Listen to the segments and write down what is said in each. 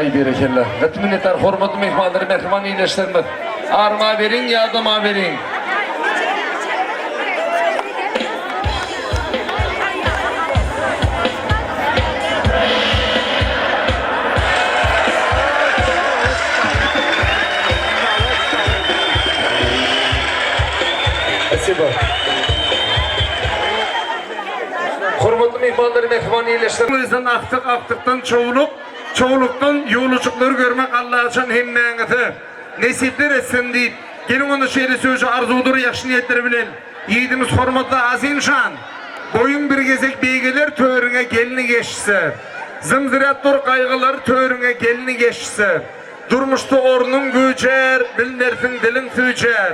Aý berekella. Gaty minnetdar hormatly myhmanlar, mähriban ildeşlerimiz. Armaweriň, ýadamaweriň. Spasibo. Hormatly myhmanlar, mähriban ildeşler. Bizden agtyk, agtykdan çowluk, çowlukdan ýolujyklary görmek Allajan hemmäňize nesipler etsin diýip, geliň onda şeýle söýji arzuwdyr ýagşy niýetler bilen ýigidimiz hormatly Azimjan, boýuň bir gezek beýgeler törüňe gelni geçse, zym-zyrat dur gaýgylar törüňe gelni geçse, durmuşda ornuň güýjär, bilmersiň diliň süýjär,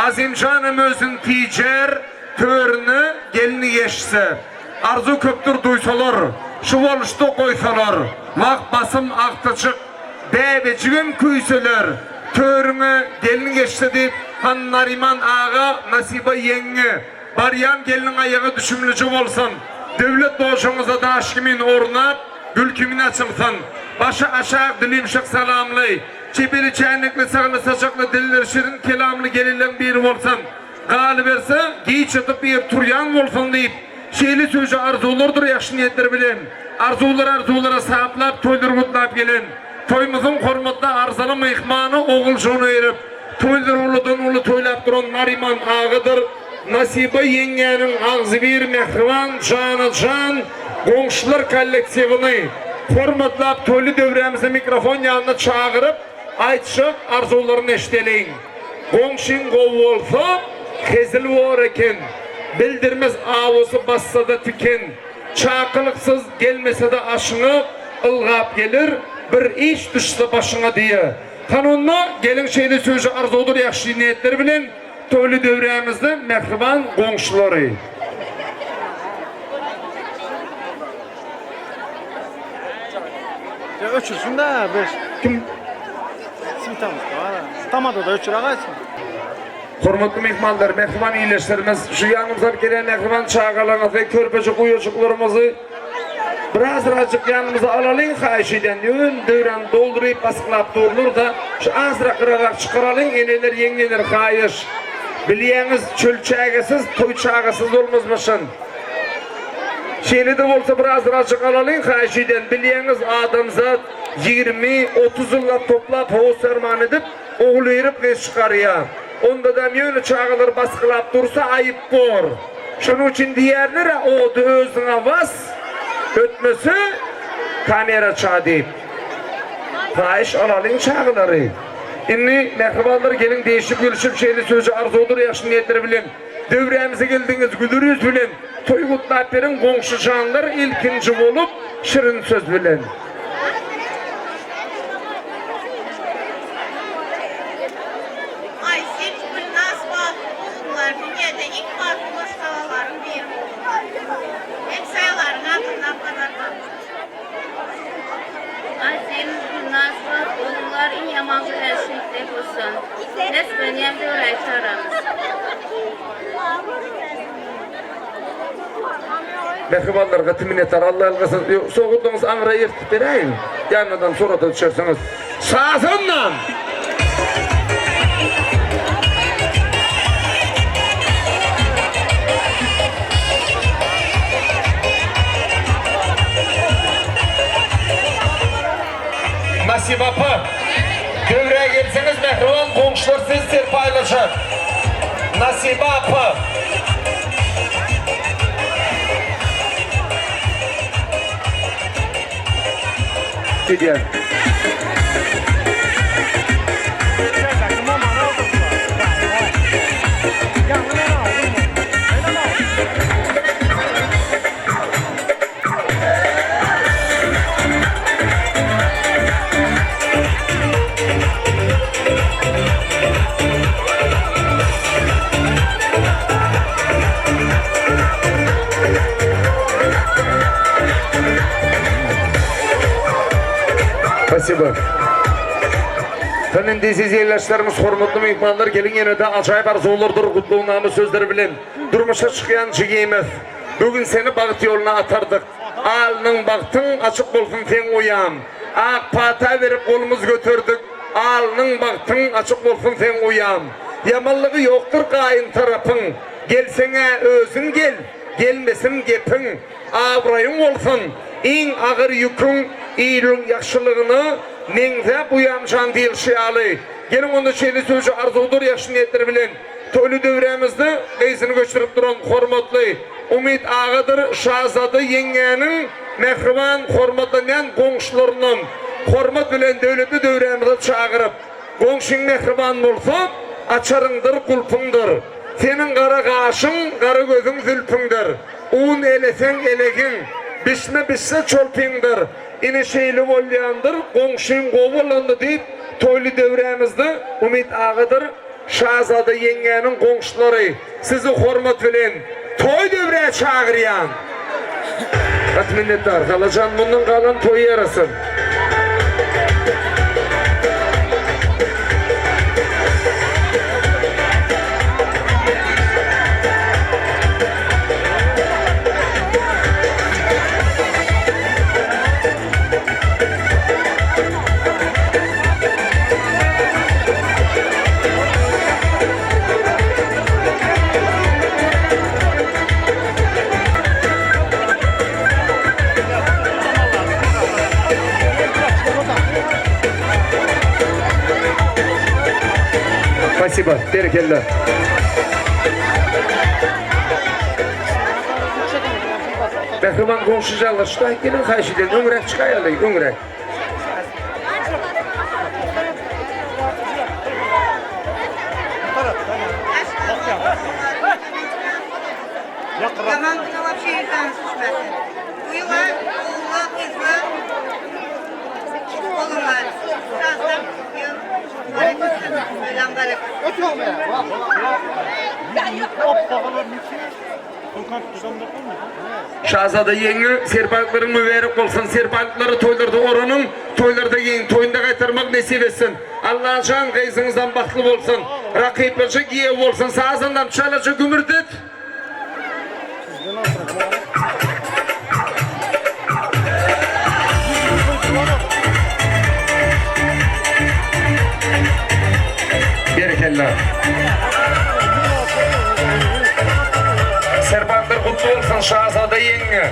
Azimjanam özün tijär, Törüne gelni geçse, Arzuw köpdür duýsalar, Şu boluşda goýsalar, Wah, basym agtyjyk, Bäbejigem küýseler, Törüňe gelni geçse diýip, Han Naryman aga, Nasiba ýeňňe, barýan gelniň aýagy düşümlije bolsun, döwlet doşaňyza daş kimin ornap, gül kimin açylsyn. Başy aşak, dili ýumşak salamly, çep eli çäýnekli, sagly-saçakly, dilleri şirin kelamly gelinleň biri bolsun. Galyberse, giç ýatyp ir turýan bolsaň diýip, şeýle süýji arzuwlardyr ýagşy niýetler bilen, arzuwlar arzuwlara saplap, toýlar gutlap gelen, toýumyzyň hormatly arzaly myhmany Oguljygyny berip, toýlar uludan uly toýlap duran Naryman agadyr, Nasiba ýeňňäniň agzybir mähriban jana-jan goňşular kollektiwini hormatlap toýly döwrämize mikrofon ýanyna çagyryp, aýtjak arzuwlaryny eşideliň. Goňşyň gowy bolsa, hezil bor eken, Bildirmez awusy bassa-da tiken. Çakylyksyz gelmese-de aşyňa, Ylgap geler, bir iş düşse başyňa diýe. Hany onda, geliň şeýle süýji arzuwdyr ýagşy niýetler bilen toýly döwrämizde mähriban goňşulary. Öçürsün-dä, bir. Kim? Switamyz bar. Tamada da öçür agaýsyn. Hormatly myhmanlar, mähriban ildeşlerimiz, şu ýanymyza alyp gelýän mähriban çagalaryňyzy, körpeje guýajyklarymyzy birazrajyk ýanymyza alalyň haýyş edýän. Ýöne döwran dolduryp basgylap durlar-da, şu azrak gyrarak çykaralyň, eneler, ýeňňeler haýyş. Bilýäňiz, çöl çägesiz, toý çagasyz bolmazmyşyn. Şeýle-de bolsa birazrajyk alalyň haýyş edýän. Bilýäňiz, adamzat 20, 30 ýyllap toplap howuz-sarman edip, ogul berip gyz çykarýar. Ondadam ýöne çagalar basgylap dursa aýyp bor. Şonuň üçin diýýärler-ä ody özüňe bas, ötmese kamera ça diýip. Haýyş alalyň çagalary. Indi mähribanlar geliň degşip-gülşüp şeýle süýji arzuwdyr ýagşy niýetler bilen döwrämize geldiňiz güler ýüz bilen toý gutlap beriň goňşy janlar ilkinji bolup şirin söz bilen. Aýsel, Gülnaz bagtly boldular, dünýäde iň bagtly maşgalalaryň biri boldular. Hemsaýalaryň adyndan gadyrdan. Aýsel, Gülnaz bagtly boldular, iň ýaman günä şeýtde bolsun. Nesbenýam döwräý çaramyz. Mähribanlar gaty minnetdar Alla ýalkasyn sowgatlaryňyzy aňyra eltip beräýiň ýanynadan surata düşersiňiz Sazandan. Nasip apa döwrä gelseňiz mähriban goňşular sizi serpaýlaşar Nasiba apa. Edýär. Spasibo. Hany indi siz ildeşlerimiz, hormatly myhmanlar, geliň ýene-de ajaýyp arzuwlardyr gutlagnama sözleri bilen durmuşa çykýan jigimiz. Bu gün seni bagt ýoluna atardyk. Alnyň bagtyň açyk bolsun seň uýam. Ak pata berip golumyz göterdik. Alnyň, bagtyň açyk bolsun seň uýam. Ýamanlygy ýokdur gaýyn tarapyň. Gelseň-ä özüň gel, gelmesin gepiň. Abraýyň bolsun, iň agyr ýüküň iliň ýagşylygyna meňzäp uýamjan diýilşi ýaly. Geliň onda şeýle süýji arzuwdyr ýagşy niýetler bilen toýly döwrämizde gyzyny göçürip duran hormatly Umyt agadyr Şazada ýeňňäniň mähriban hormatlanýan goňşularyndan hormat bilen döwletli döwrämize çagyryp, Goňşyň mähriban bolsa, açaryňdyr, gulpuňdyr. Seniň gara gaşyň, gara gözüň zülpüňdir. Un eleseň elegiň, bişme bişse çolpyňdyr. Ine şeýle bolýandyr, goňşyň gowy bolanda diýip, toýly döwrämizde Umyt agadyr Şazada ýeňňäniň goňşulary sizi hormat bilen toý döwrä çagyrýan. Gaty minnetdar Halajan mundan galan toý ýarasyn. Spasibo, berekella. Mähriban goňşy-jallar, şu taýyk geliň, haýyş edýän, öňräk çykaýaly, öňräk. Yaman güne вообще ýüzüňiz düşmesin. Uyla, oğullu, gyzly olurlar. Sazda yıl mübarek olsun. Öğlen mübarek olsun. Şazada ýeňňe serpaýlaryň mübärek bolsun serpaýlary toýlarda oranyň toýlarda geýiň toýunda gaýtarmak nesip etsin Allajan gyzyňyzam bagtly bolsun rakyplyja giýew bolsun sazandam çalaja gümürdet. Berekella. Serpaýlar gutly bolsun Şazada ýeňňe.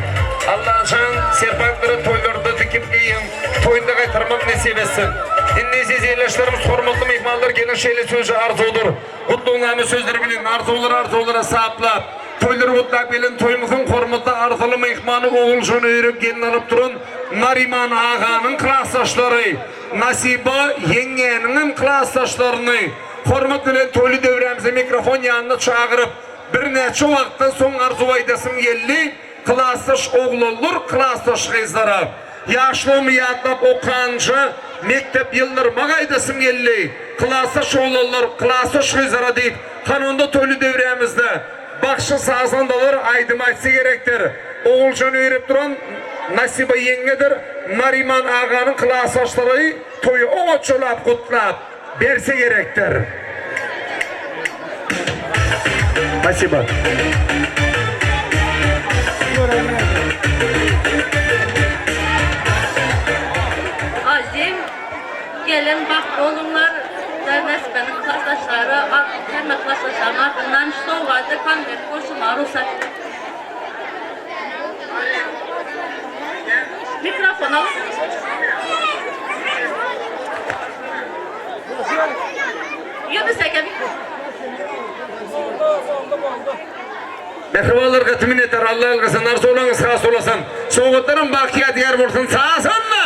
Allajan serpaýlary toýlarda dikip geýiň, toýunda gaýtarmak nesip etsin. Indi eziz ildeşlerimiz, hormatly myhmanlar geliň şeýle sözi arzuwdyr. Gutlagnama sözleri bilen arzuwlary arzuwlara saplap, toýlary gutlap gelen toýumyzyň hormatly arzyly myhmany Oguljany öýerip gelin alyp duran Naryman aganyň klasdaşlary, Nasiba ýeňňäniňem klasdaşlaryny hormat bilen toýly döwrämize mikrofon ýanyna çagyryp, birnäçe wagtdan soň arzuw aýdasym geldi, klasdaş oglanlar klasdaş gyzlara. Ýaşlygymy ýatlap okanja mekdep ýyllaryma gaýdasym geldi. Klasdaş oglanlar, klasdaş gyzlara diýip, kanunda toýly döwrämizde bagşy-sazandalar aýdym aýtsa gerekdir. Oguljany öýerip duran Nasiba ýeňňedir Naryman aganyň klasdaşlary toýy oňatjalap gutlap berse gerekdir. Spasibo. Azim, gelin bak oğlumlar da Nesibe'nin klasdaşlary, hemme klasdaşlaryň adyndan şu sowgady konwert goşulmaga rugsat ediň. Mikrofon alyň. Ýunus eke mikrofon. Mähribanlar gaty minnetdar Alla ýalkasyn arzuwlaryňyz has ulasyn sowgatlaryň baky ýadygär bolsun sazanda.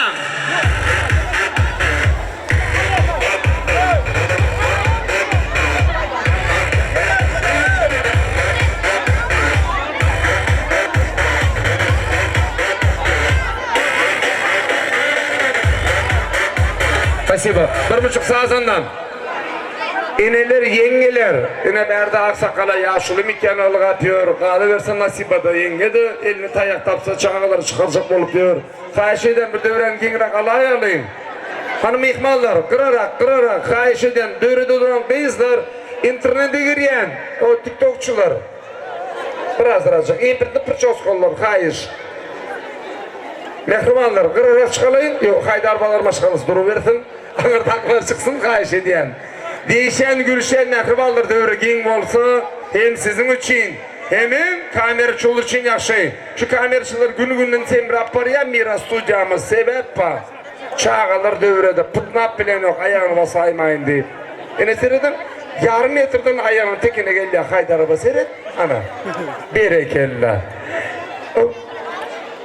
Spasibo. Bir buçuk sazandan. Eneler, ýeňňeler, ine bärde aksakala ýaşuly mekan ylgap ýör, galyberse Nasibada ýeňňe-de elini taýak tapsa çagalary çykarjak bolup ýör. Haýyş edýän bir döwrän giňräk alaýalyň. Hany myhmanlar, gyrarak, gyrarak, haýyş edýän, döwrede duran gyzlar, internete girýän, o tiktokçylar. Biraz azrajyk, impirtli prçoskalylar, haýyş. Mähribanlar, gyrarak çykalyň. Ýok, Haýdar bazar maşgalasy durubersin. Aňyrdakylar çyksyn, haýyş edýän. Diýişen, gülüşen mähribanlar döwre giň bolsa, hem siziň üçin, hemem kameraçylar üçin ýagşy. Şu kameraçylar gün-günden semräp barýar Miras studiýamyz. Sebäp bar. Çagalar döwrede pytnap bilenok aýagyny basaýmaýyn diýip. Ine serediň, ýarym metrden aýagyny tekine gelýär Haýdarowa seret, ana. Berekella.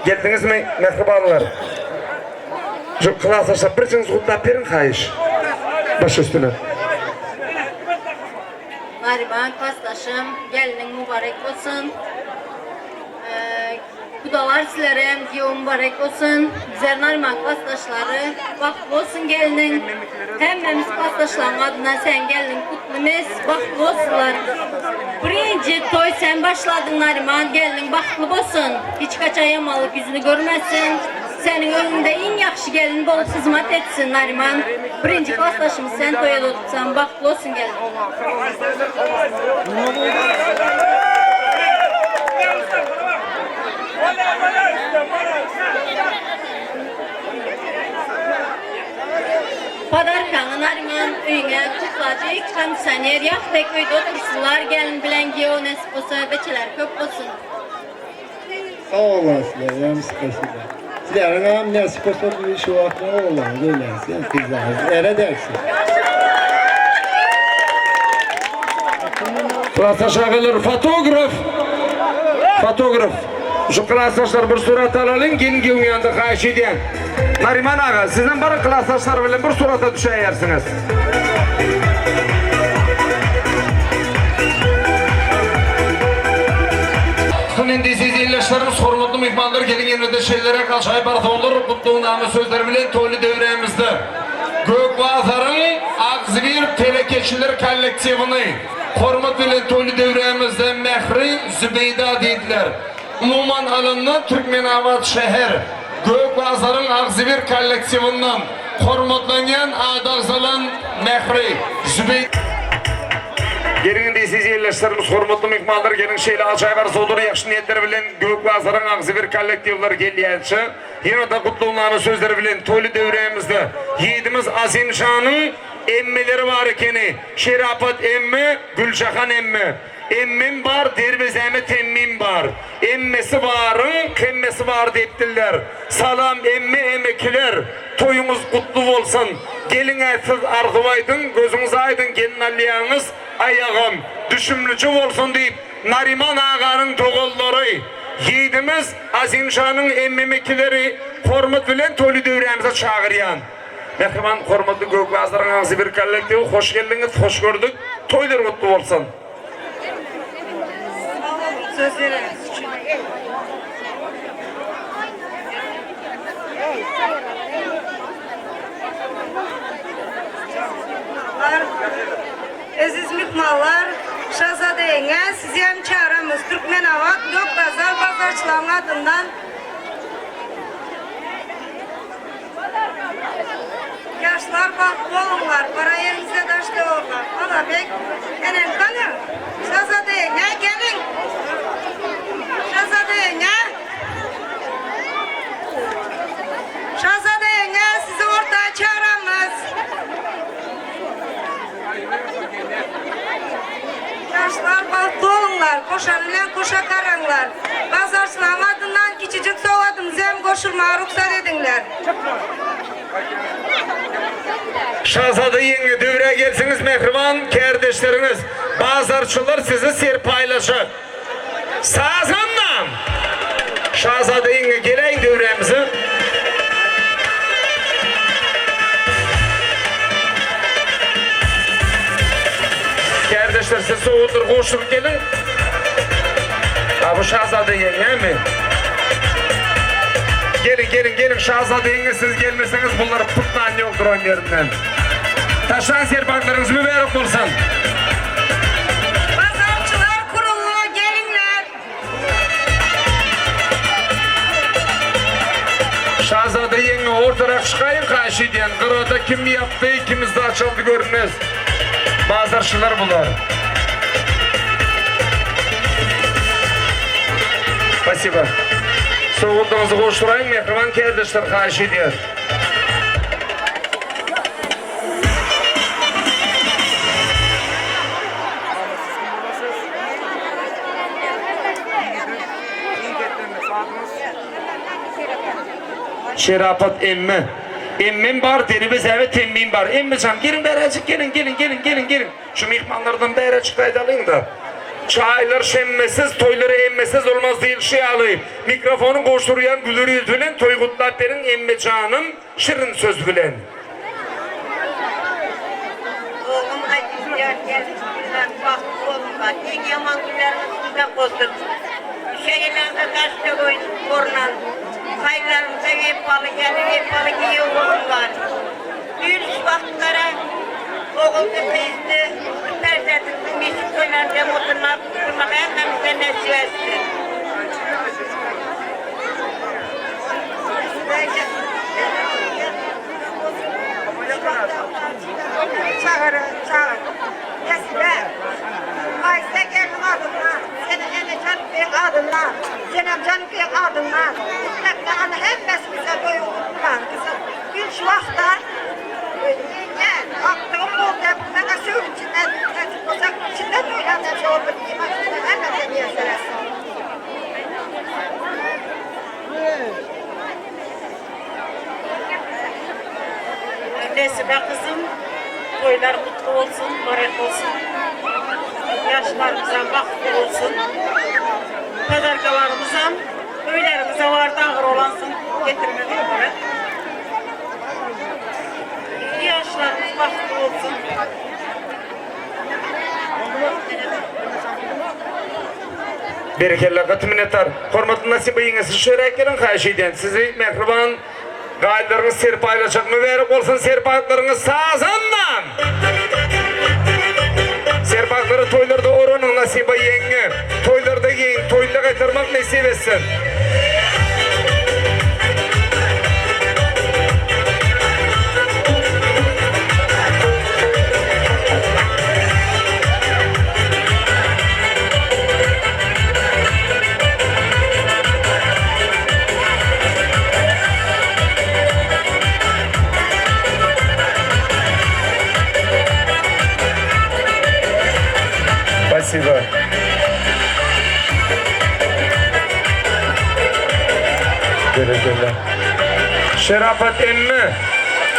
Geldiňizmi mähribanlar? Şu klasdaşlar birjiňiz gutlap beriň haýyş. Baş üstüne. Nariman klasdaşym, gelniň mübarek bolsun. Gudalar sizlerem giýew mübarek bolsun. Bizler Nariman klasdaşlary bagtly bolsun gelniň. Hemmemiz klasdaşlaryň adyndan seň gelniň gutlymyz. Bagtly bolsunlar. Birinji toý sen başladyň Nariman gelniň bagtly bolsun. Hiç haçan ýamanlyk ýüzüni görmesin. Seniň öňüňde iň ýagşy gelin bolup hyzmat etsin Nariman. Birinji klasdaşymyz sen toýa dodupsaň bagtly bolsun gelin. Podarkaňy Nariman öýüňe kuklajy kondisioner ýak dek öýde otursynlar gelin bilen giýew nesip bolsa beçeleri köp bolsun. Sag boluň sizlerem spasiba. Sizleriňem nesip bolsa bu şu wagt ogluňyz öýlensin gyzlaryňyz ere degsin. Klasdaş agalar fotograf fotograf şu klasdaşlar bir surat alalyň gelin giýewiň ýanynda haýyş edýän. Nariman aga sizem baryň klasdaşlar bilen bir surata düşäýersiňiz. Indi siz ildeşlerimiz, hormatly myhmanlar geliň ýene-de şeýleräk ajaýyp arzuwlar, gutlagnama sözleri bilen toýly döwrämizde Gökbazaryň Agzybir telekeçiler kollektiwini hormat bilen toýly döwrämizde Mähri Zübeýda diýdiler. Umuman alanda Türkmenabat şäher Gökbazaryň Agzybir kollektiwinden hormatlanýan ady agzalan Mähri Zübeý. Geliň indi siz ildeşlerimiz, hormatly myhmanlar geliň şeýle ajaýyp arzuwlar, ýagşy niýetler bilen Gökbazaryň Agzybir kollektiwleri gelýänçä ýene-de gutlagnama sözleri bilen toýly döwrämizde ýigidimiz Azimjanyň emmeleri bar ekeni, Şerapat emme, Güljahan emme. Emmim bar, derwezäme temmim bar. Emmesi baryň, kemmesi bar diýipdirler. Salam emme emekiler, toýuňyz gutly bolsun. Geliň-ä siz arzuw aýdyň, gözüňiz aýdyň gelin alýaňyz, aýagam düşümlije bolsun diýip Naryman aganyň doganlary, ýigidimiz Azimjanyň emmemekileri hormat bilen toýly döwrämize çagyrýan. Mähriban hormatly Gökbazaryň agzybir kollektiwi hoş geldiňiz, hoş gördük. Toýlar gutly bolsun. Sag boluň söz bereniňiz üçin. Eziz myhmanlar, Şazada ýeňňe sizem çagramyz Türkmenabat Gökbazar bazarçylaryň adyndan. Ýaşlar bagtly boluňlar, gara ýeriňizde daş döwürler. Alabek, enem geliň. Şazada ýeňňe geliň. Şazada ýeňňe. Şazada ýeňňe sizi orta çagramyz. Ýaşlar bagtly boluňlar, goşan bilen goşa garaňlar. Bazarçylaryň adyndan kiçijik sowgadymyzy hem goşurmaga rugsat ediňler. Şazada ýeňňe döwrä gelseňiz mähriban kärdeşleriňiz, bazarçylar sizi serpaýlaşar. Sazandam! Şazada ýeňňe geläýiň döwrämize. Kärdeşler siz sowgatlary goşuryp geliň. A bu Şazada ýeňňemi? Geliň, geliň, geliň Şazada ýeňňe siz gelmeseňiz bunlar putdan ýok duran ýerinden. Taşlan serpaklaryňyz mübärek bolsun. Bazarçylar kurully geliňler. Şazada ýeňňe ortarak çykaýyň haýyş edýän. Gyrada kim ýapdy, kim zdaç aldy görünmez. Bazarçylar bular. Spasibo. Sowgadyňyzy goşduraýyň mähriban kärdeşler haýyş edýäs. Şerapat emme. Emmem bar, deribe zäbe temmim bar. Emmejan, geliň bäräjik, geliň, geliň, geliň, geliň, geliň. Şu myhmanlardan bäräjik gaýdalyň-da. Çaýlar şemmesiz, toýlar emmesiz bolmaz diýilşi ýaly, mikrofony gowşurýan güler ýüz bilen toý gutlap beriň emmejanym şirin söz bilen. Oglum Azizjan gelipdirler, bagtly bolsunlar. Iň ýaman günleriňiz uzak bolsun. Şeýleňde daşda goýup ornan. Taýlarymyza wepaly gelin, wepaly giýew bolsunlar. Düýn şu wagtlara oguldy, gyzdy, perzendimiziň meşik toýlaryny hem oturmak, gurmak hemmämize nesip etsin. Çagyr, çagyr. Nesibe. Aýsa gelniň adyndan, seniň enejan beň adyndan, senemjan beň adyndan. Isteklerini hemmesi bize doýup gutlan kızım. Bir şu wagtda ýeňňe, akdygym boldy, maňa söwünçinden nädip bolsa, içinden doýlandan şol bir iman hemmesi miýesser etsin. Nesibe gyzym, toýlar gutly bolsun, mübarek bolsun. Ýaşlarymyzam bagtly bolsun. Podarkalarymyzam öýlerimize bardy agyr bolansoň getirmedik bire. Ýaşlarymyz bagtly bolsun. Berekella gaty minnetdar. Hormatly Nasiba ýeňňe siz şöräk geliň haýyş edýän sizi mähriban gaýylaryňyz serpaýlajak mübärek bolsun serpaýlaryňyz sazandam. Serpaýlary toýlarda oranyň Nasiba ýeňňe toýlarda geýiň toýunda gaýtarmak nesip etsin. Spasibo. Berekella. Şerapat emmi,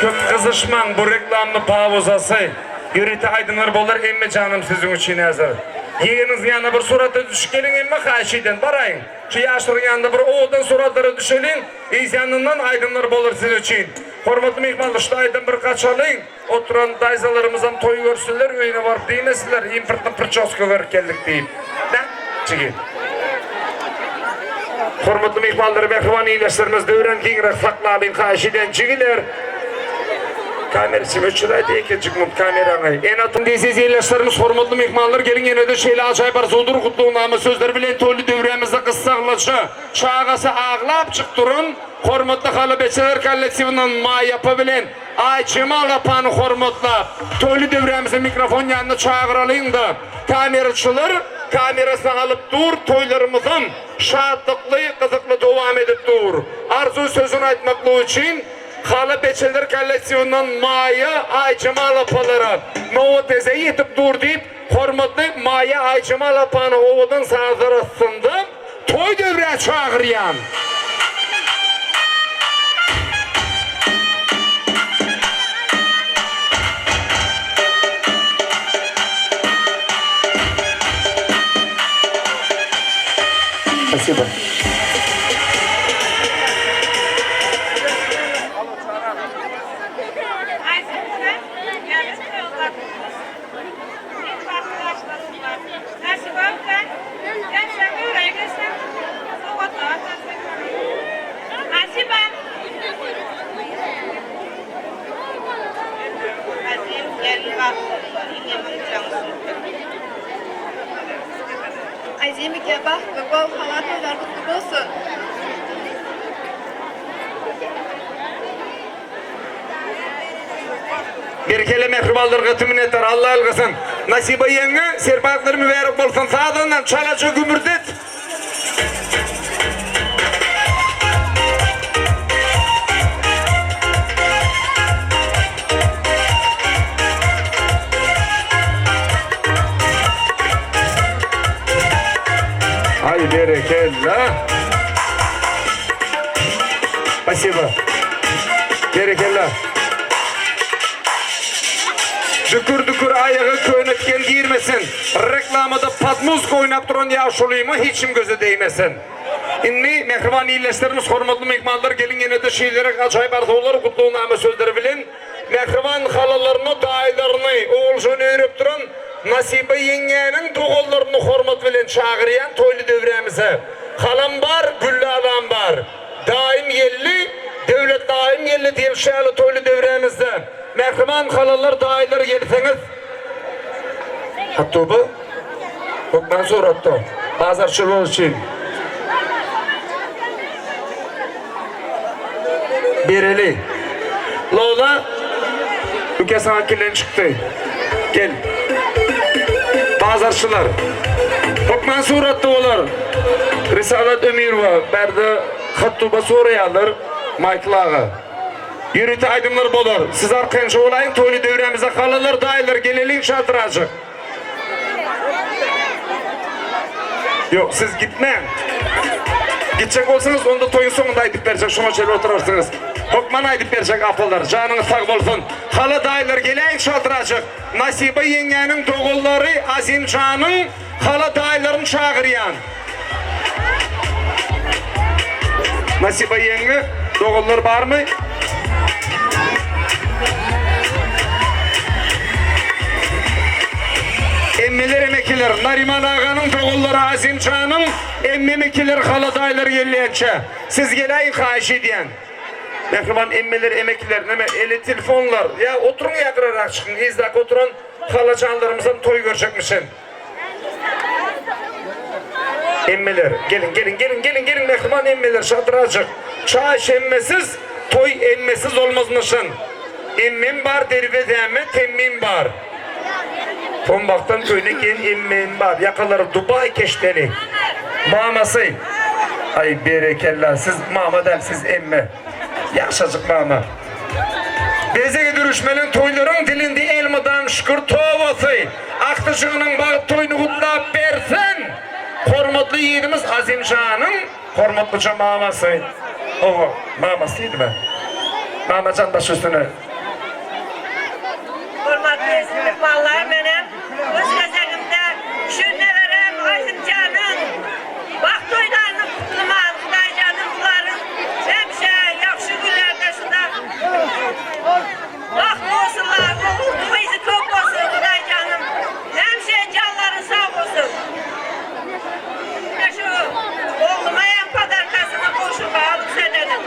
köp gyzyşmaň bu reklamny pauzasy. Ýörite aýdymlar bolar emmi janym siziň üçin häzir. Ýegeniňiziň ýanyna bir surata düşüp geliň emmi haýyş edýän baraýyň. Şu ýaşlaryň ýanynda bir owadan suratlara düşeliň. Yz ýanyndan aýdymlar bolar siz üçin. Hormatly myhmanlar şu aýdym bir gaçalyň. Oturan daýzalarymyzam toý görsünler öýüne baryp diýmesinler importny priçoska görüp geldik diýip. Dä jigi. Hormatly myhmanlar mähriban ildeşlerimiz döwran giňräk saklalyň haýyş edýän jigiler. Kameraçy öçüräýdi ekejik munt kameraňy. Ene-atam eziz ildeşlerimiz hormatly myhmanlar geliň ýenede şeýle ajaýyp arzuwdyr gutlagnama sözleri bilen toýly döwrämizde gyssaglyja çagasy aglapjyk duran hormatly halybeçeler kollektiwinden Maýa apa bilen Aýjemal apany hormatlap toýly döwrämize mikrofon ýanyna çagyralyňda kameraçylar kamerasyny alyp dur toýlarymyzam şatlykly gyzykly dowam edip dur arzuw sözüni aýtmaklyk üçin Haly beçeler kollektiwinden Maýa Aýjemal apalara nobat gezegi ýetip dur diýip, hormatly Maýa Aýjemal apany owadan sazlar astynda toý döwrä çagyrýan. Spasibo. Azimike bagtly bol hawa toýlar gutly bolsun. Berkele mähribanlar gaty minnetdar Alla ýalkasyn. Nasiba ýeňňe serpaýyklary mübärek bolsun sazandan çalaja gümürdet. Ay berekella. Spasibo. Berekella. Dükür dükür aýaga köne tiken girmesin. Reklamada pod muzka oýnap duran ýaşulyma hiç kim gözi degmesin. Indi mähriban ildeşlerimiz, hormatly myhmanlar geliň ýene-de şeýleräk ajaýyp arzuwlar, gutlagnama sözleri bilen mähriban halalaryny, daýylaryny, ogulşyny öýrep duran Nasiba ýeňňäniň doganlaryny hormat bilen çagyrýan toýly döwrämize. Halam bar, Güllalam bar. Daýym geldi, Döwlet daýym geldi diýip şäli toýly döwrämizde mähriban halalar, daýylar gelseňiz. Hatda hökman suratda bazarçylar üçin bereli. Lola Üke saňa kilen çykdy. Gel. Bazarçylar. Hökman suratda bolar. Risalat Ömirowa bärde hattuba soraýarlar Maýkl aga. Ýörite aýdymlar bolar. Siz arkaýynça bolaýyň toýly döwrämize halalar daýylar geleliň şatyrajyk. Ýok siz gitmäň. Gitjek bolsaňyz onda toýuň soňunda aýdyp berjek şoňa çenli oturarsyňyz. Hökman aýdyp berjek apalar janyňyz sag bolsun. Hala daýylar geläýiň şatyrajyk. Nasiba ýeňňäniň doganlary Azimjanyň hala daýylaryny çagyrýan. Nasiba ýeňňe doganlar barmy? Emmeler emekiler Nariman aganyň doganlary Azimjanyň emmemekiler hala daýylary gelýänçä siz geläýiň haýyş edýän. Mähriban emmeler emekiler neme eli telefonlar ýa oturyň ýa gyrarak çykyň yzdaky oturan halajanlarymyzam toý görjekmişin. Emmeler geliň geliň geliň geliň geliň mähriban emmeler şadyrajyk çaý şemmesiz toý emmesiz bolmazmyşyn. Emmem bar derwezäme temmim bar. Tombakdan köýnek geýen emmem bar ýakalary dubaý keşdeli. Mamasy Aý berekella siz mama däl siz emme. Ýagşajyk mama. Bezegi dürüşmelen toýlaryň dilinde elmydam şükür tobasy. Agtyjygynyň bagt toýuny gutlap bersin! Hormatly ýigidimiz Azimjanyň hormatlyja mamasy. Hawa, mamasy diýdim-ä. Mamajan baş üstüne. Hormatly myhmanlar menem öz gezegimde şu neberem Azimjanyň bagt toýlaryny gutlaman Hudaýjanym bularyň hemişe ýagşy günlerde şunda Bagtly bolsunlar, ogul gyzy köp bolsun Hudaýjanym. Hemişe janlary sag bolsun. Ine şu ogluma hem podarkasyny gowşurmaga rugsat ediň.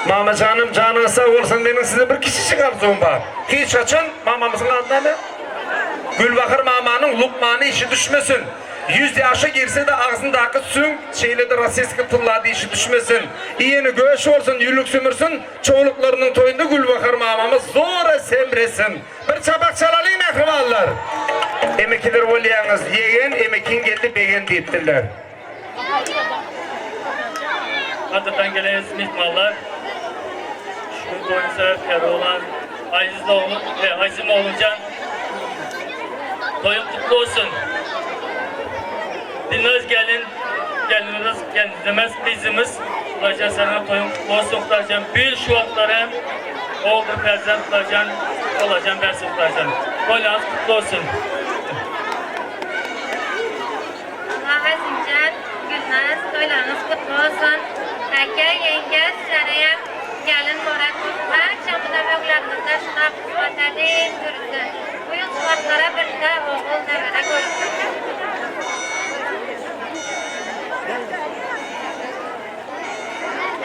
Mamajanym janyňyz sag bolsun meniň size bir kiçijik arzuwym bar hiç haçan mamamyzyň ady näme Gülbahar mamanyň lukmany işi düşmesin Yüz ýaşa girse-de agzyndaky süňk şeýle-de rossiýski tylla dişi düşmesin. Iýeni göş bolsun, ýülük sümürsün, çowluklarynyň toýunda Gülbahar mamamyz zora semresin. Bir çapak çalalyň mähribanlar! Emekiler bolýaňyz, ýegen, emekiň geldi begen diýipdirler. Gadyrdan gelen myhmanlar, şu gün toýuň sebäpkäri bolan Aziz oglum, Azim oglumjan, toýuň gutly bolsun! Dilnaz gelin, gelinimiz, gelinimiz, gyzymyz, Hudaýjan seniň toýuň gutly bolsun, Hudaýjan bil şu wagtlar hem oguldyr perzent Hudaýjan Allajan bersin Hudaýjan. Toýlaryňyz gutly bolsun. Azimjan, Gülnaz, toýlaryňyz gutly bolsun. Aka, ýeňňe, sizlere gelin borak bolsun. Barçamyzam öňlerimizde şunap gysmat edin, dürüsün. Bu ýyl şu wagtlara birde ogul nebere görüpdik.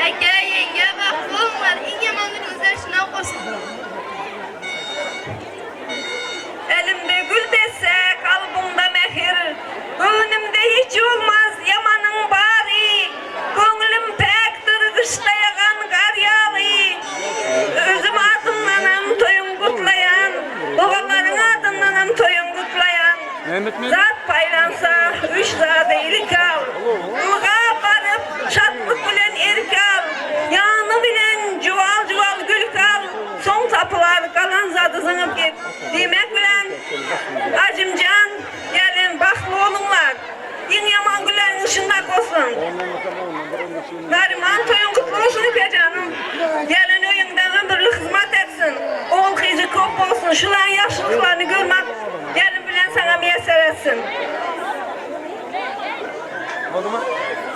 Aka, ýeňňe, bagtly boluňlar, iň ýaman günüňizde şunap bolsun. Elimde gül desse, kalbymda mähir, Göwnümde hiç olmaz ýamanyň bary, Köňlüm päkdir gyşda ýagan gar ýaly. Özüm adymdanam toýuň gutlaýan, Doganlaryň adyndanam toýuň gutlaýan. Zat paýlansa, üç zady ilk al, Ylgap baryp, şatlyk bilen erk al, Ýany bilen juwal-juwal gülk al, Soň tapylar, galan zady zyňyp git. Diýmek bilen, Ajymjan, gelin, bagtly boluňlar. Iň ýaman günleriňiz. olsun.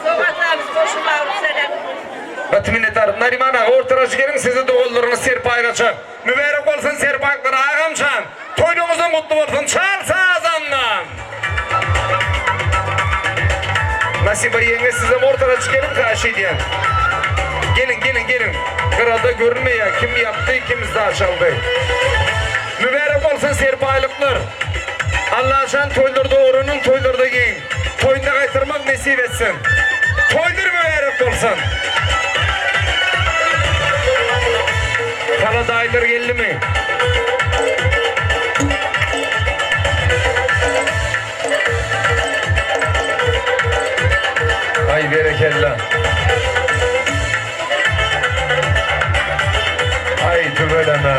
Sowgatlarymyz goşulmagyny isledim. Gaty minnetdar. Nariman aga ortaraşy geliň sizi doganlaryňyz serpaýlaçak. Mübärek bolsun serpaýlar agamjan. Toýlaryňyzam gutly bolsun çal sazandan. Nasiba ýeňňe sizem ortaraşy geliň haýyş edýän. Geliň geliň geliň. Gyrada görünmeýär kim ýapdy kim zdaç aldy. Mübärek bolsun serpaýlyklar. Allajan toýlarda oranyň toýlarda geýiň. Toýunda gaýtarmak nesip etsin. Toýlar mübärek bolsun. Sala daýylar geldimi? Aý berekella. Aý tüweleme.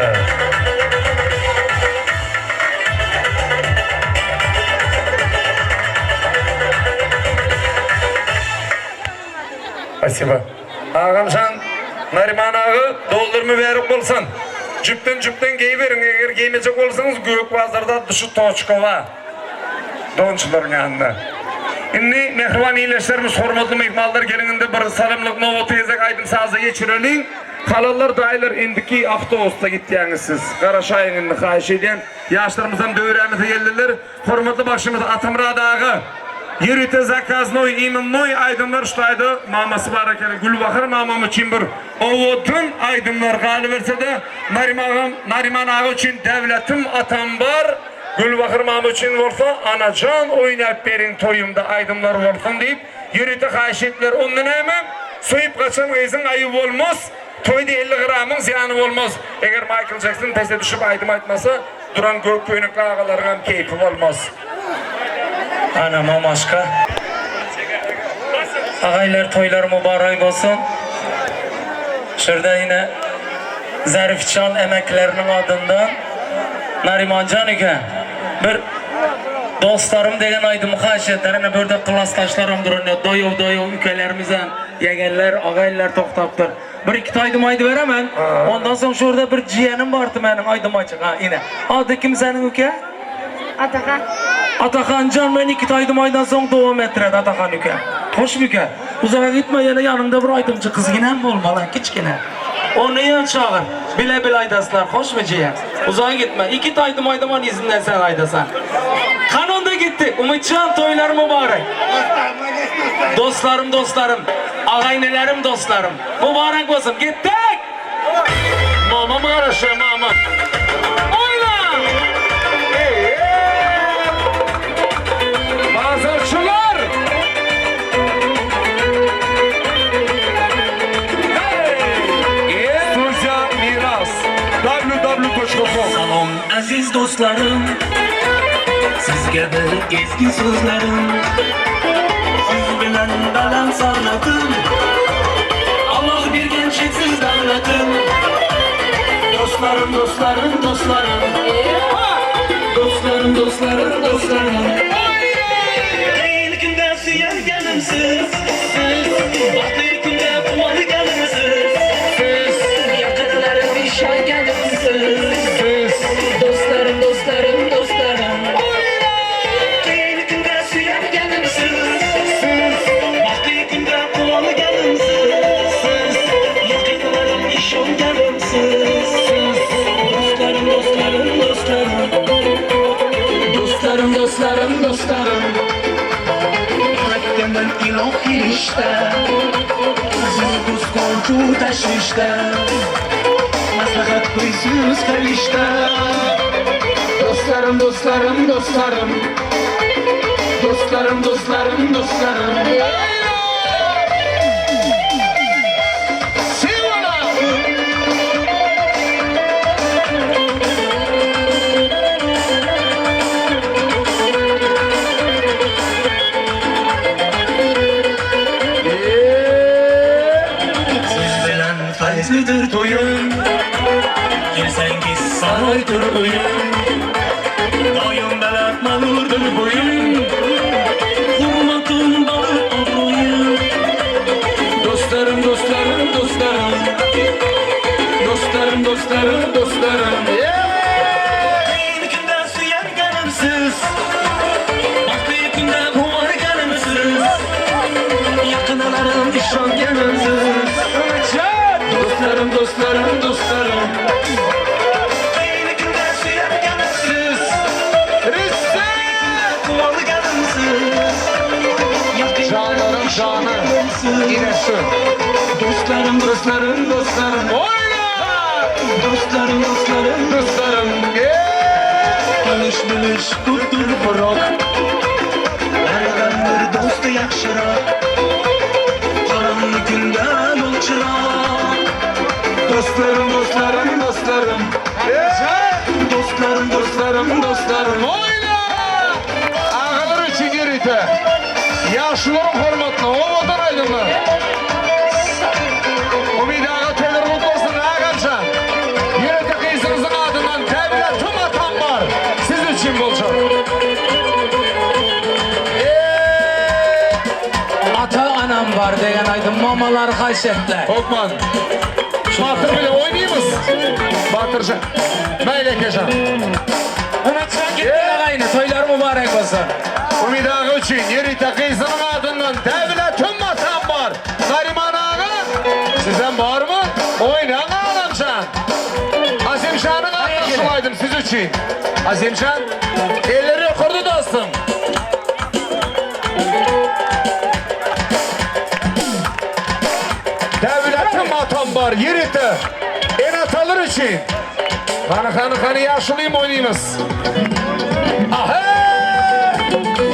Spasiba. Agamjan Nariman aga dollar mübärek bolsun. Jüpden jüpden geýiberiň eger geýmejek bolsaňyz gök bazarda duşy toçka bar. Donçularyň ýanynda. Indi mähriban ildeşlerimiz, hormatly myhmanlar geliň indi bir salymlyk nobaty gezek aýdym-saza geçireliň. Halallar daýylar indiki awtobusda gitýäňiz siz. Garaşaýyň indi haýyş edýän. Ýaşlarymyzam döwrämize geldiler. Hormatly bagşymyz Atamyrat aga ýörite zakaznoý imennoý aýdymlar şu taýda mamasy bar ekeni Gülbahar mamam üçin bir owadan aýdymlar galybersede Narimagam Nariman aga üçin Däwletim atam bar Gülbahar mama üçin bolsa Anajan oýnap beriň toýumda aýdymlar bolsun diýip ýörite haýyş etdiler onda näme söýüp gaçan gyzyň aýyby bolmaz toýda 50 gramyň zyýany bolmaz eger Maýkl Jekson pese düşüp aýdym aýtmasa duran gök köýnekli agalaryňam keýpi bolmaz. Ana mamaşka. Agaylar toýlar mubarak bolsun. Şurada ýene Zarifjan emekleriniň adyndan Narimanjan eken. Bir Dostlarym degen aýdymy haýyş etdiler. Ine bu ýerde klasdaşlaram duran ýa doýow doýow ükelerimizem ýegenler, agaýlar togtapdyr. Bir iki aýdym aýdyberemen. Ondan soň şu ýerde bir jiýenim bardy meniň aýdym aýtjak. Ha ine. Ady kim seniň üke? Atahan. Atahanjan men iki aýdym aýdan soň dowam etdiredi Atahan üke. Hoşmy üke? Uzaga gitme ýene ýanyňda bir aýdymçy gyzginem bolmaly kiçgine. Ony çagyr. Bile bile aýdaslar hoşmy jiýen? Uzaga gitme. Iki aýdym aýdaman yzyndan sen aýdasan. Hany onda gitdik. Umytjan toýlar mübarek. Dostlarym dostlarym. Agaýnelerim dostlarym. Mübarek bolsun. Gitdik. Mamam garaşýar mama. Oýna! Bazarçylar! Studiya Miras www.com Salom aziz do'stlarim Sizga bir ezgu so'zlarim Siz bilan baland savlatim Alloh bergan cheksiz davlatim Do'stlarim, do'stlarim, do'stlarim Do'stlarim, do'stlarim, do'stlarim Qiyin kunda suyanganimsiz Siz Baxtli kunda quvonganimsiz Siz Yaqinlarim ishonganimsiz Siz Do'stlarim, do'stlarim, do'stlarim Qiyin kunda suyanganimsiz Siz Baxtli kunda quvonganimsiz Siz Yaqinlarim ishonganimsiz Siz Do'stlarim, do'stlarim, do'stlarim Do'stlarim, do'stlarim, do'stlarim Qaytgandan ilohiy rishta Do'st tashvishda Maslahat qo'ysiz qalishda Do'stlarim, do'stlarim, do'stlarim Do'stlarim, do'stlarim, do'stlarim Siz bilan fayzlidir to'yim Kelsangiz saroydir uyim Doim baland mag'rurdir bo'yim Hurmatim bor obro'yim Dostlarım, dostlarım, dostlarım. Dostlarım, dostlarım, dostlarım. Qiyin kunda suyanganimsiz. Ine şu. Dostlarım, dostlarım, dostlarım. Oýna! Dostlarım, dostlarım, Dostlarım. Eee! Tanış biliş ko'pdir biroq Bardan bir do'sti yaxshiroq Qorong'i kunda yo'l chiroq Dostlarım, dostlarım, dostlarım. Eee! Dostlarım, Dostlarım, dostlarım. Oýna! Agalar üçin ýörite. Ýaşularyň hormatyna owadan aýdymlar. Umyt aga toýlar gutly bolsun agamjan. Ýörite gyzyňyzyň adyndan Döwletim atam bar. Siz üçin boljak. Eee! Ata anam bar degen aýdym mamalar haýyş etdiler. Hokman. Batyr bilen oýnaýmyz. Batyrjan. Maýly ekejan. Umytjan gitdi agaýyny toýlar mübarek bolsun. Umyt aga üçin ýörite gyzynyň adyndan Döwletim atam bar. Nariman aga sizem barmy? Oýnaň agamjan. Azimjanyň adyndan şul aýdym siz üçin. Azimjan elleri ýokarda dostum. Döwletim atam bar ýörite ene-atalar üçin. Hany hany hany ýaşulym oýnaýmyz. Ahey!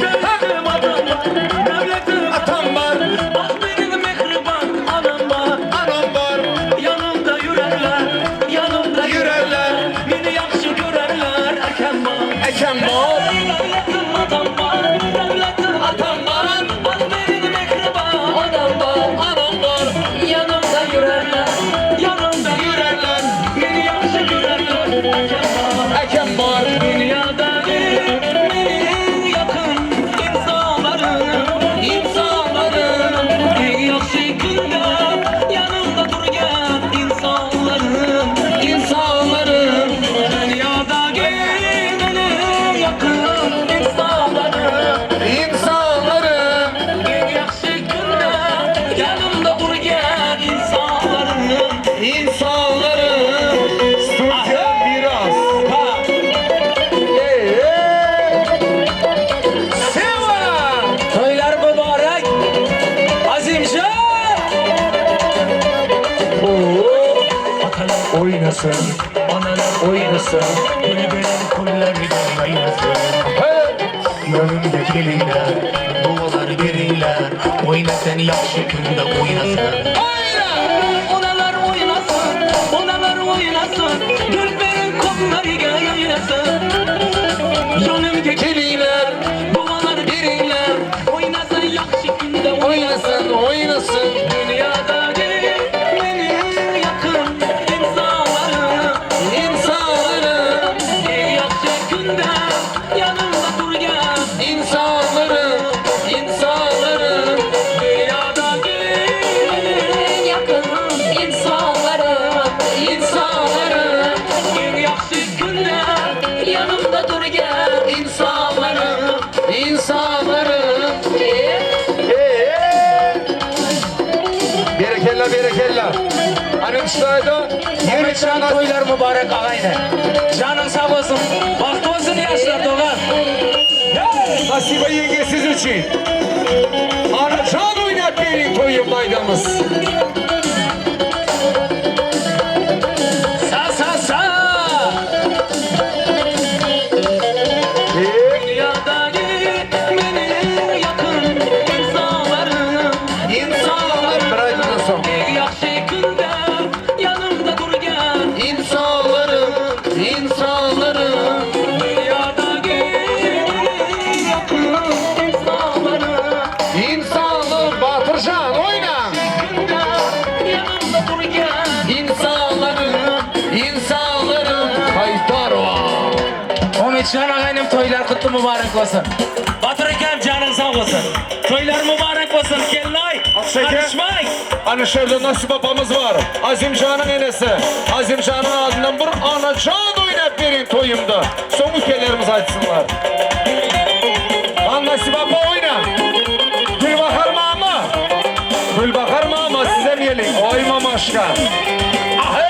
Devletim atam var, devletim Atam bar, Ah benim mehriban anam var anam bar, Yanımda yürerler, yanımda Yürerler. Beni yaxşı görerler, erken var ekem bar. Devletim atam var, devletim atam var Ah benim mehriban anam var Anam bar, Yanımda yürerler, yanımda yürerler, Beni yaxşı görerler, erken var ekem bar. Dünyada benim yakın insanlarım, insanlarım En yaxşı günde yanımda durgan insanlarım, insanlarım Dünyada benim yakın insanlarım İnsanlarım, En yaxşı günde yanımda durgan insanlarım insanlarım. Studio biraz. Ha. Ey, ey. Seva! Toýlar mübarek. Azimjan. Oo. Oynasın, analar oynasın, Gülbenim kulları oynasın. Hey! Yanımda gelinler, dualar verirler, Oynasın yaxşı günde oynasın. Oyna! Onalar oynasın, onalar oynasın, Gülbenim kolları oynasın. Yanımda Gelinler, dualar verirler, Oynasın yaxşı günde oynasın, oynasın. Dünyada benim yakın insanlarım, İnsanlarım, En yaxşı günde yanımda durgan insanlarım, insanlarım. Dünyada en yakın insanlarım, İnsanlarım, En yaxşı günde yanımda durgan insanlarım, insanlarım. Ee, Berekella, berekella. Hani şurada yeri Umytjan toýlar mübarek agaýyny. Janyň sag bolsun. Bagtly bolsun ýaşlar dogan. Nasibe yenge siz üçin. Anacan oynat benim toyum maydamız. Sa sa sa. Ee, Dünyada benim yakın insanlarım, İnsanlarım. Bir aydın son. En yaxşı günde yanımda durgan İnsanlarım, insanlarım. Dünyada benim yakın insanlarım İnsanlarım. Batırcan oyna. Günde yanımda durgan İnsanlarım, insanlarım. Haydarova. Umytjan agaýynym toýlar gutly mübarek bolsun. Batyr akam janyň sag bolsun. Toýlar mübarek bolsun. Kelnaý. Şeker. Garyşmaý. Hani şurada Nasip babamız var. Azimcan'ın enesi. Azimcan'ın adından bir anacan oynap verin toyumda. Son ülkelerimiz açsınlar. Lan Nasip baba oyna. Gülbahar mama. Gülbahar mama size mi gelin? Oy mamaşka. Ahey!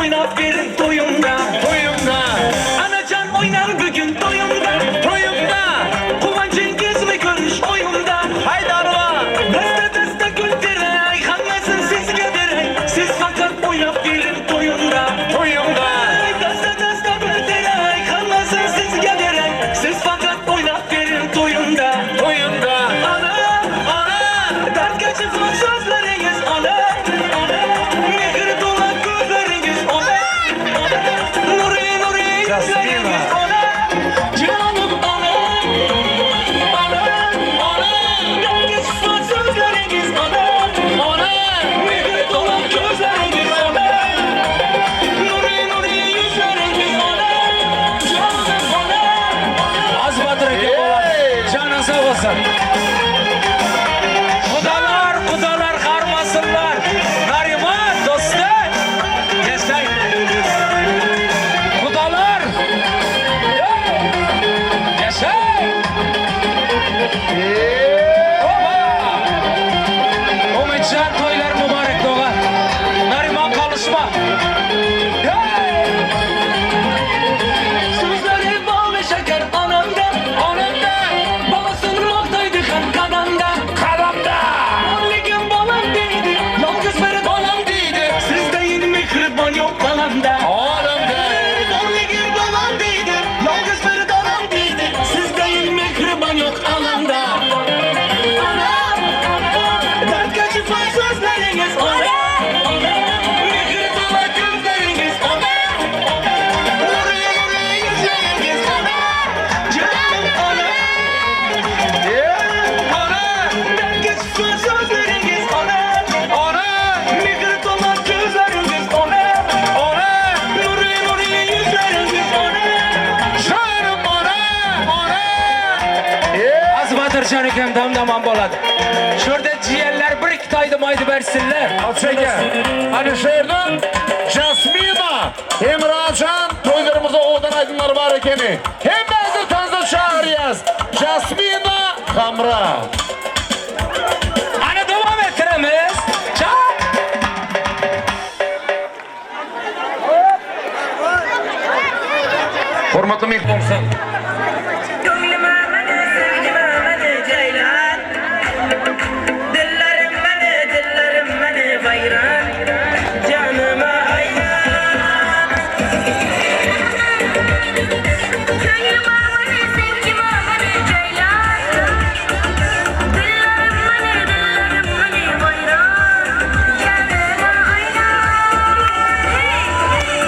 oýnap beriň toýumda. Toýumda. Anajan oýnaň bu gün toýumda. Toýumda. Guwanjyň gezmi görüş oýumda. Haýda arwa. Deste deste gül bereý, hammasyn sizge bereý. Siz fakat oýnap beriň toýumda. Toýumda. Deste deste gül bereý, hammasyn sizge bereý. Siz fakat oýnap beriň toýumda. Toýumda. Ana, Ana. Dertge çykmaz sözleriňiz ana, ana. Mehir dola gözleriňiz ana, ana. Nuri nuri yüzleriniz ana. Canım ana, ana, ana. Dertge çıkmaz sözleriniz ana, Ana. Mehir dola gözleriniz ana. Nuri nuri yüzleriniz ana. Canım ana. Az Batyr aka bolady. Janyň sag bolsun. Gudalar, gudalar garmasynlar. Nariman dosty. Ýaşaý. Gudalar. Ýaşaý. Oba! Umytjan toýlar mübarek dogan. Nariman galyşma. Hey! Sözleri bal ve şeker anamda, Anamda, Babasını maktaydı hem kadamda. kadamda. Annekim balam dedi, yalnız bir balam dedi. Siz deyin mihriban yok balamda. Olamda. Annekim balam dedi, yalnız bir balam dedi. Siz deyin mihriban yok alamda. Anam, dert kaçırma sözleriniz ana, ana. Mihir dola gözleriniz ana, ana. Nuri nuri yüzleriniz ana, canım ana. Ana. Dert sözleriniz ana, Ana. Mihir dola gözleriniz ana, Ana. Nuri nuri yüzleriniz ana. Canım ana. Ana. Az Batyrjan ukam dam-damam bolady. Şurada jiyenler bir iki aýdym aýdyp bersinler. Şeker. Hani şehirden Jasmina, Emracan toýlarymyzda owadan aýdymlar bar ekeni. Hemmäňizi tansa çagyrýas. Jasmina Hamra. Ana dowam etdiremiz. Çak. Hormatly myhmanlar. Köňlüm amany, sevgim amany Ceylan. Dillerim meni, dillerim meni bayran. Canıma ayran. Köňlüm amany, sevgim amany Ceylan. Dillerim meni, dillerim meni bayran. Canıma ayran. Hey!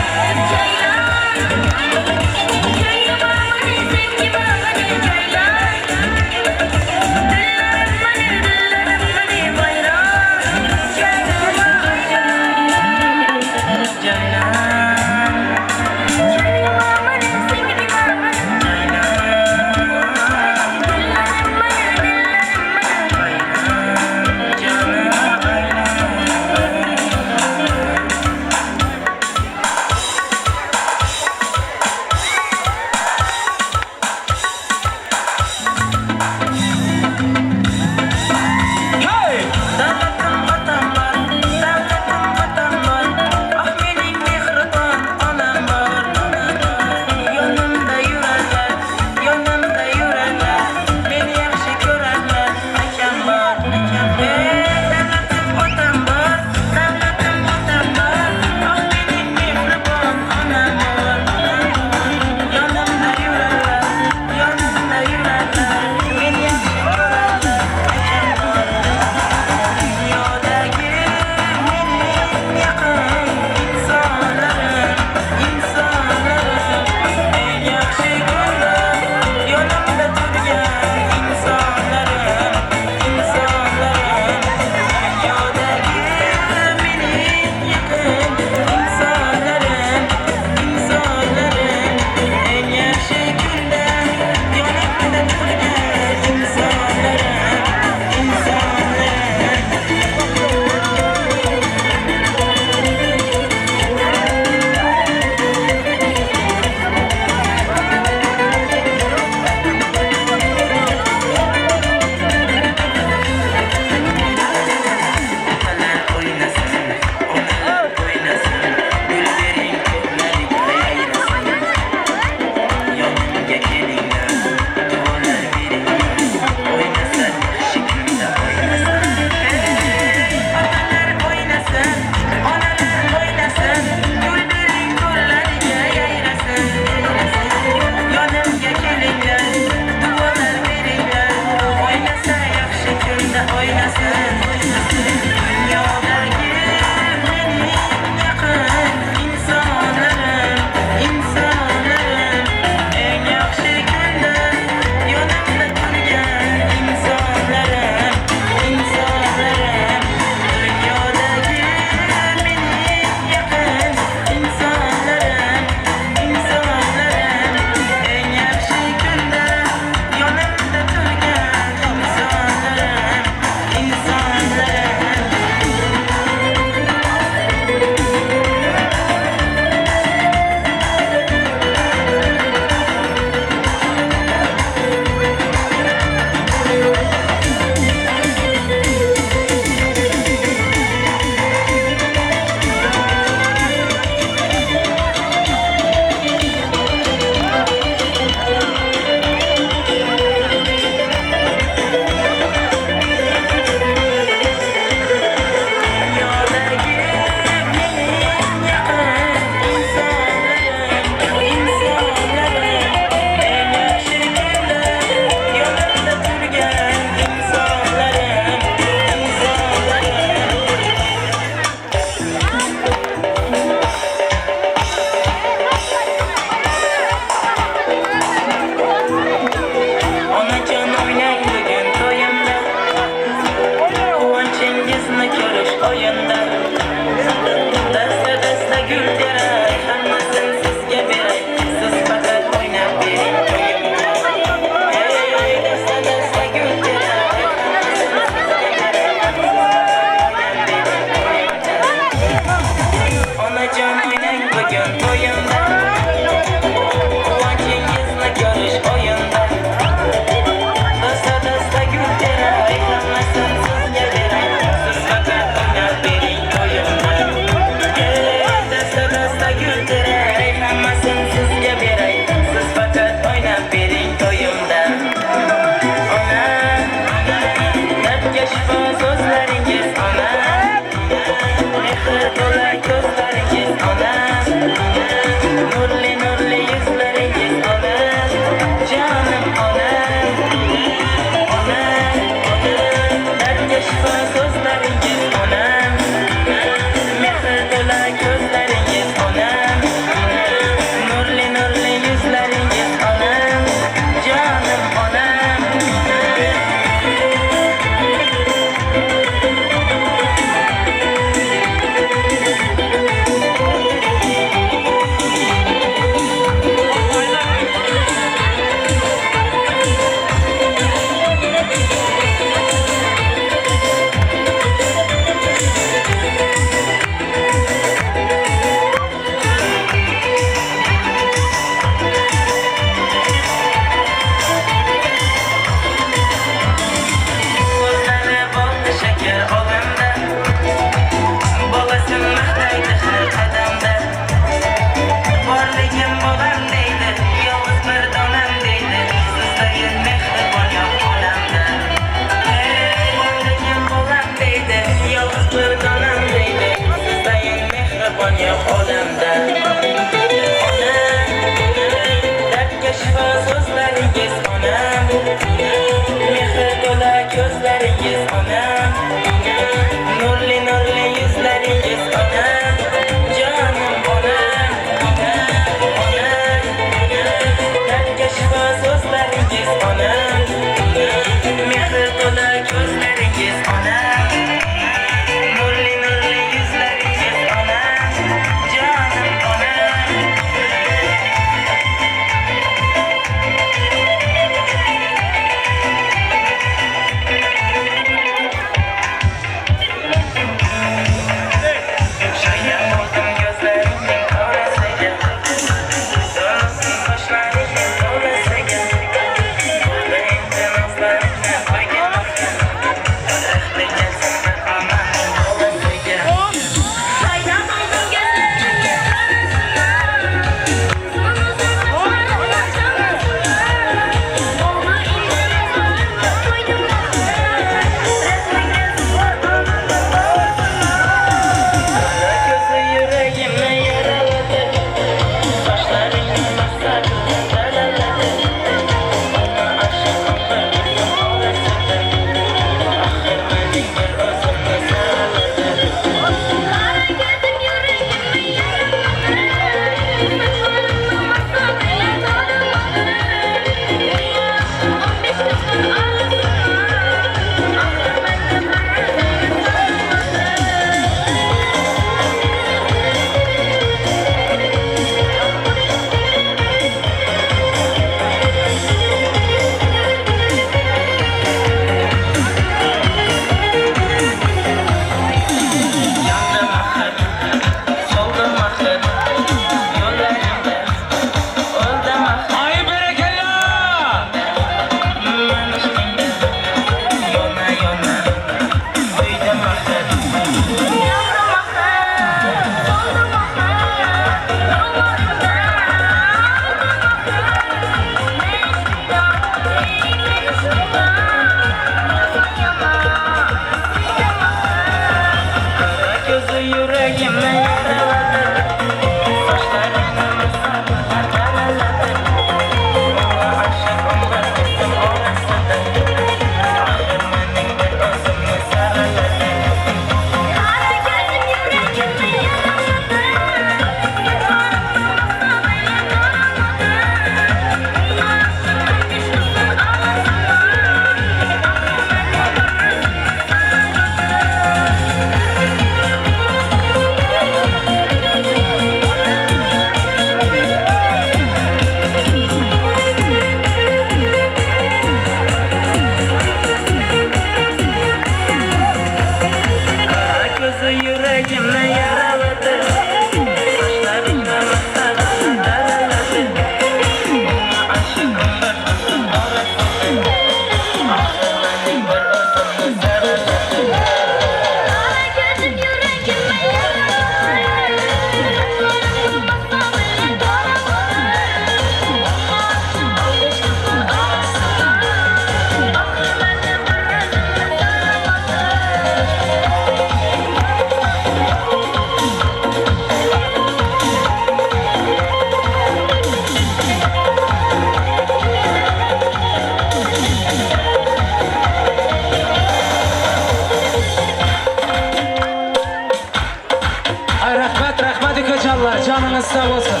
Sag bolsun.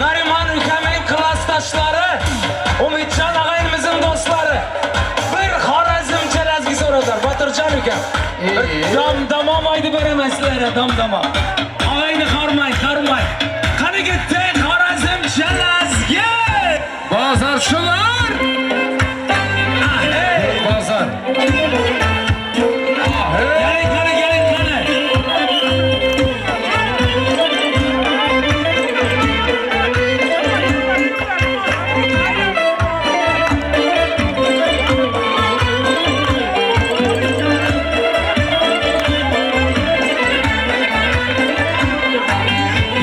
Nariman ülkämiň klasdaşlary, Umytjan agaýnymyzyň dostlary bir Horezmçe lezgi soradylar. Batyrjan ülkäm. Bir damdamam aýdyp beremen sizlere damdama. Agaýny harmaý, harmaý. Kany gitdik Horezmçe lezgi! Bazarçylar! Ahey! Bazar. Gelin kany, gelin kany.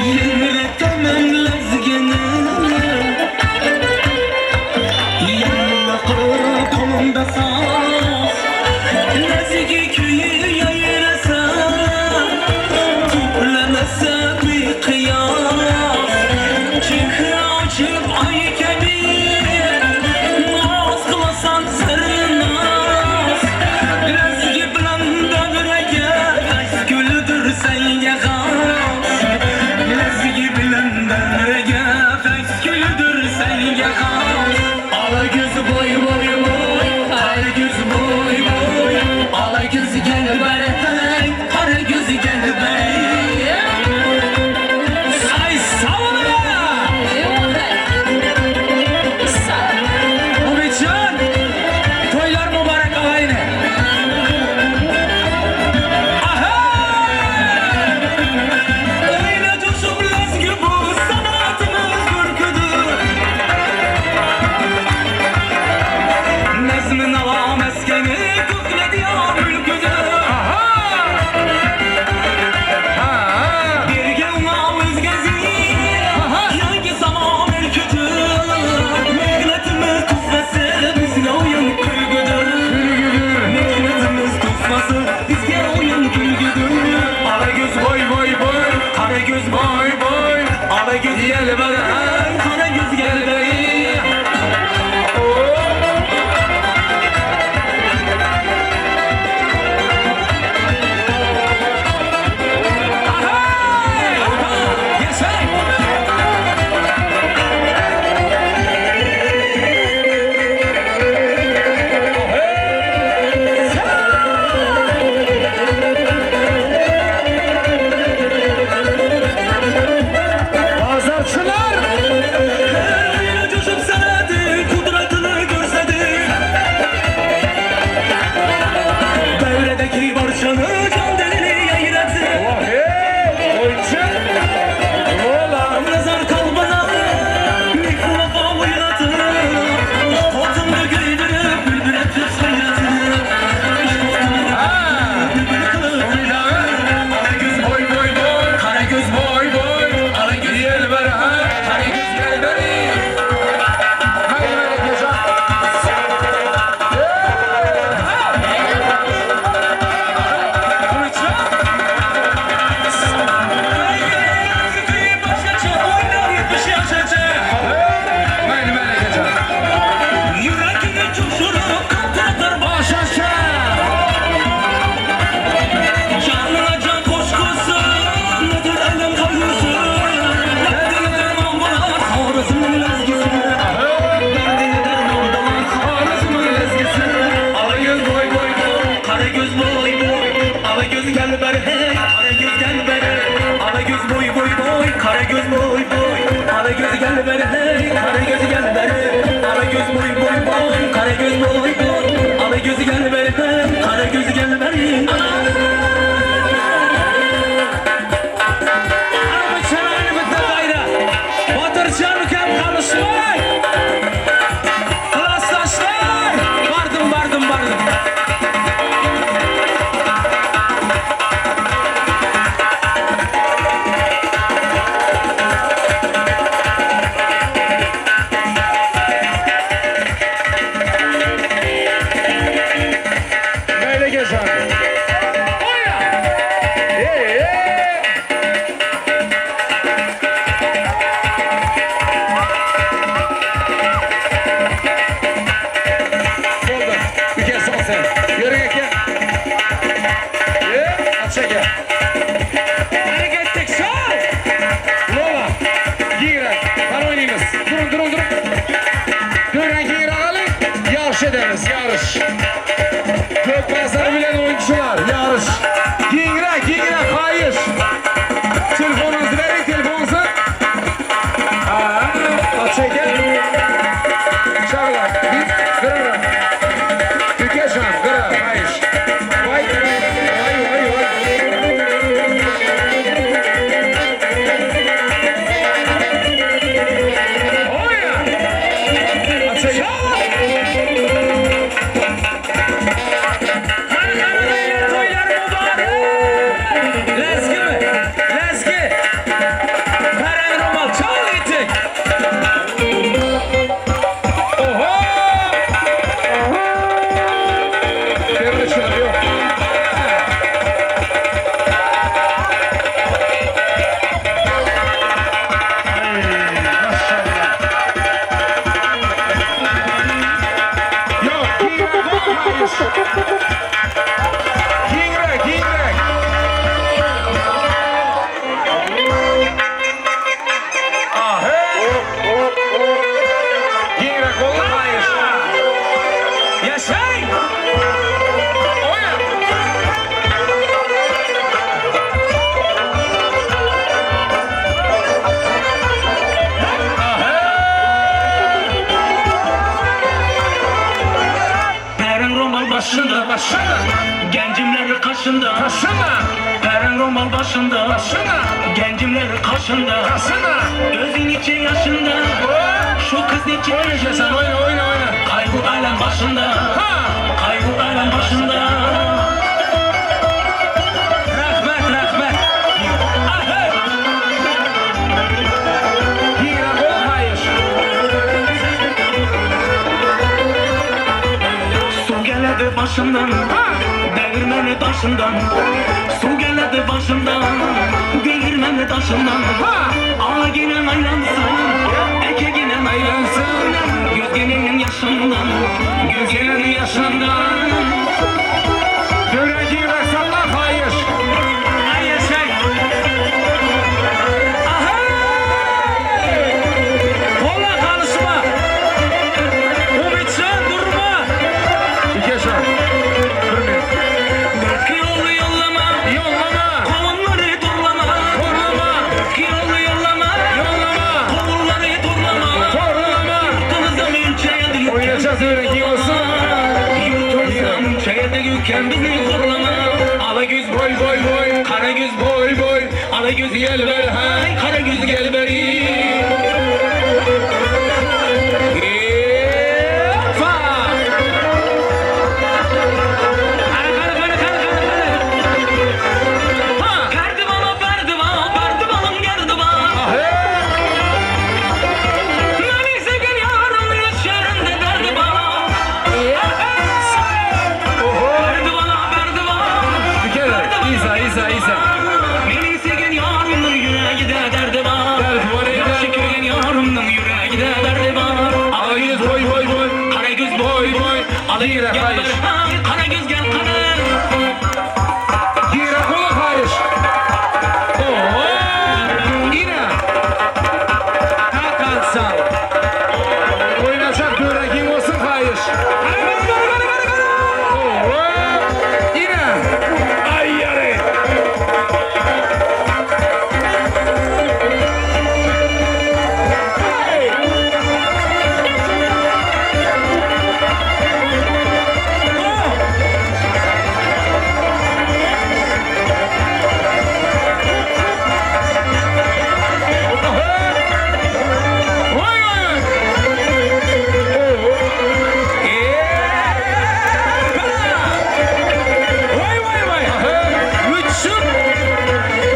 Ýeňletemem lezgini Ýanma golumda saz Lezgi küýi ýaýrasa Tüplemese bir kyýas Çehre açyp aý kebi Naz kylasan sernaz Lezgi bilen döwrege Güldir senge has Lezgi bilen döwrege Güldir senge has Ala göz boy boy boy Kara göz boy boy Ala göz gel beri hey Kara göz gel beri Ay sag boluň! Umytjan, toýlar mübarek agaýny. Aha! Öyle coşup lezgi bu sanatımız görküdür Nezmin ala meskeni kökle diyar mülküdür Birge ona özgezi Yangi zaman ülküdür Mehnetimiz tuhfası Bizge oyun külgüdür Mehnetimiz tuhfası Bizge oyun külgüdür Ara göz Boy boy boy. Kara göz Boy boy. Ara göz Gel bana. Kara göz gel beri Yaşa! Bazarçılar! oýnaýarys, ýaryş. Gökbasar bilen oýunçylar, ýaryş. Giňräk, giňräk, haýyş. Telefonyňyzy beriň, telefonyňyzy. Ha, çeker. Çaglar, bir, gyra. Tükeşan, gyra, haýyş. Waý, waý, waý, waý. Toýlar mübarek! Lezgimi? Lezgi! Pereň romal çal gitik! Oho! Görüşürüz. Yok. Yok, giňräk, giňräk, giňräk. Ahe! Giňräk boldy haýyş. Ýaşaý! Oýa! Pereň romal başynda, Başynda, gencimleri kaşında. başynda, Pereň romal başynda, başynda, gencimleri kaşında. başynda. Gözün içi yaşında, şu kız içi Oýna sen, oýna, oýna, oýna. Kaygı alem başında, Ha! kaygı alem başında. Rahmet, rahmet! Ahey! Giňräk bol haýyş. Su geledi başından, değirmeni taşından. Su geledi başından, değirmeni taşından. Ala gelen aylansın, eke gelen aylansın. Göz gelenin yaşından, göz gelenin yaşından. Döwran giňräk salla haýyş. Aý ýaşaý! Ahey! Kola galyşma! Umitjan durma! Tükeşan. Bir minut. Yolu yollama, Ýollama, kovunları durlama. horlama, Yolu yollama, ýollama, kovunları durlama. horlama. Yurtumuzda mülçeye Oýnaşas döwran giň bolsun. Yurtumuzda mülçeye yüken bizi horlama. Ala göz Boý, boý, boý. kara göz Boý, boý. Ala göz Gel ber, ha. kara göz gel beri. Epa! Hany, hany, hany, hany, hany, hany! Ha! Gerdivana berdivan, berdivanım gerdivan. Ahey! Beni sevgen yarım yaşarım da derdivan. Oho! Berdivana berdivan. Tükeşan, İsa, İsa, İsa. Beni sevgen yarımın yüreği de derdi var. Derdi var, ey derdi Şükürgen yarımın yüreği de derdi var. Ala göz boý, boý, boý. Kara göz Boý, boý. Ala göz Giňräk gel haýyş. beri. Kara göz gel kara. Giňräk bol haýyş. Oho! Ine. Hakan sal! Oýnaşak döwran giň bolsun haýyş. Hany, hany, hany, hany, hany, hany! Oho! Ine. Aý ýary. Hey! Vay vay vay. Oho. Vay vay vay! Mütşük!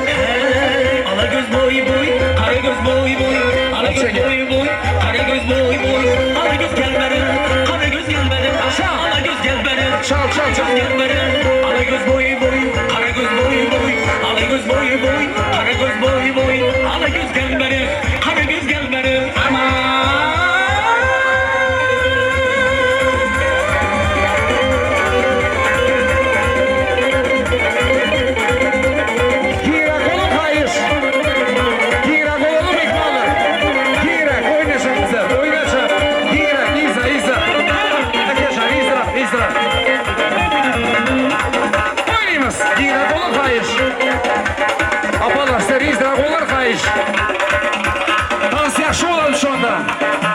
Hey, Ala göz boy boy, kara göz boy boy, ala göz boy boy, kara göz boy boy, ala göz gel beri, kara göz gel beri, ala göz gel beri, Çal, çal, çal. gel beri, ala göz boy boy, kara göz boy boy, ala göz boy boy, kara göz boy boy, ala göz gel beri, kara göz gel beri, aman. Giňräk boluň haýyş. Giňräk bolalyň myhmanlar. Giňräk oýnaşak bizler, oýnaşak. Giňräk, İsa, İsa. Arkadaşlar, İsa. Ýagşy bolaly şonda.